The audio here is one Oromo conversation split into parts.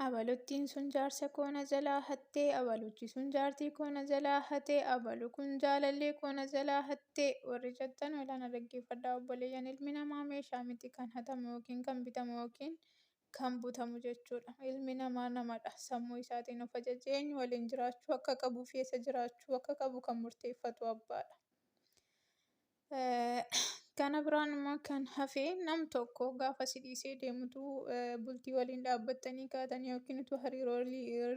Abaluttiin sun jaarsa koo na jalaa hattee, abaluchi sun jaartii koo na jalaa hate, abalu kun jaalallee koo na jalaa hatte warri jettan ilaa na dhaggeeffadhaa obboleeyyan. Ilmi namaa meeshaa miti kan hatamu yookiin kan bitamu yookiin kan butamu jechuudha. Ilmi namaa namadha. Sammuu isaatiin of ajajee eenyu waliin jiraachuu akka qabuu fi eessa jiraachuu akka qabu kan murteeffatu abbaadha. Kana biraan immoo kan hafe nam tokko gaafa si dhiisee deemutu bultii waliin dhaabbattanii kaatanii yookiin utuu hariiroo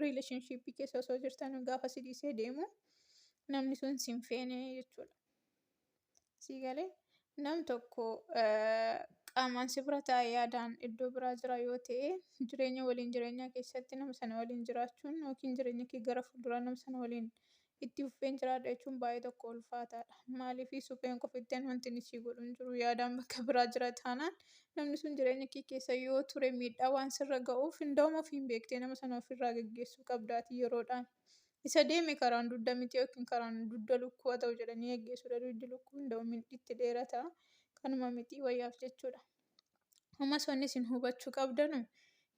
relationship keessa osoo jirtan gaafa si dhiisee deemu namni sun si hin feene jechuudha. Sii galee? Nam tokko qaamaan si bira taa'ee yaadaan iddoo biraa jira yoo ta'e, jireenya waliin jireenyaa keessatti nama sana waliin jiraachuun yookiin jireenya kee gara fuulduraa nama sana waliin itti fufeen jiraadha jechuun baay'ee tokko ulfaataadha. Maaliif supheen qofitteen wanti inni sii godhu hin jiru. Yaadaan bakka biraa jira taanaan namni sun jireenya kee keessa yoo ture miidhaa waan sirra ga'uuf hindaa'uma ofiin beektee nama sana ofirraa geggeessuu qabdaati yeroodhaan. Isa deeme karaan dugda miti yookiin karaan dugda lukkuu haa ta'u jedhanii geggeessuudha. Dugdi lukkuu hinda'u itti dheerata. Kanuma miti wayyaaf jechuudha. Ammas wanni isin hubachuu qabdanu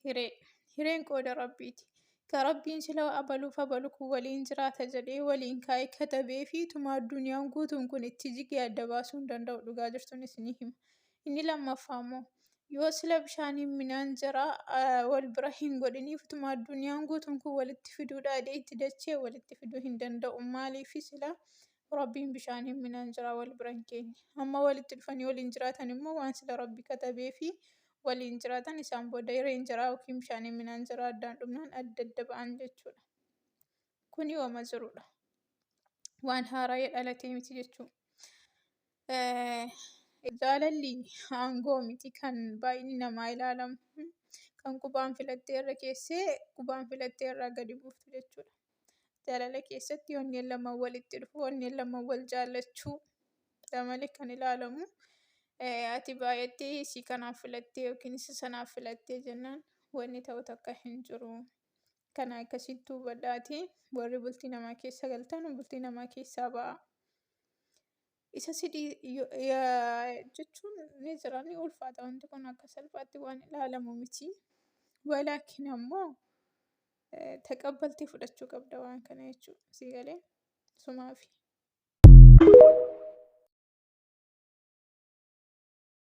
hiree. Hireen qooda Rabbiiti. Ka Rabbiin sila abaluuf abalu kun waliin jiraata jedhee waliin kaa'ee katabee fi tumaa addunyaan guutuun kun itti jigee adda baasuu hin danda'u, dhugaa jirtuun isinii hima. Inni lammaffaa immoo yoo sila bishaaniin minaan jara wal bira hin godhiniif tumaa addunyaan guutuun kun walitti fiduudhaa jedhee itti dachee walitti fiduu hin danda'u. Maaliif sila Rabbiin bishaaniin minaan jiraa wal bira hin keenye. Amma walitti dhufanii waliin jiraatan immoo waan sila Rabbi katabee fi waliin jiraatan, isaan booda hireen jiraa yookiin bishaaniin minaan jiraa addaan dhumnaan adda adda ba'an jechuudha. Kuni wama jirudha. Waan haaraa dhalatee miti jechuudha. Jaalalli aangoo miti kan baay'inni namaa ilaalamu. Kan qubaan filattee irra keessee qubaan filattee irraa gadi buuftu jechuudha. Jaalala keessatti onneen lama walitti dhufu, onneen lama wal jaallachuu malee kan ilaalamu. Ati baay'attee isii kanaaf filattee yookiin isa sanaaf filattee jennaan wanni ta'u takka hin jiru. Kana akkasitti hubadhaati warri bultii namaa keessa galtan bultii namaa keessaa ba'a. Isa si jechuun ni jira, ni ulfaata, wanti kun akka salphaatti waan ilaalamu miti. Walaakin ammoo taqabbaltee fudhachuu qabda waan kana jechuudha. Sii galee sumaafi.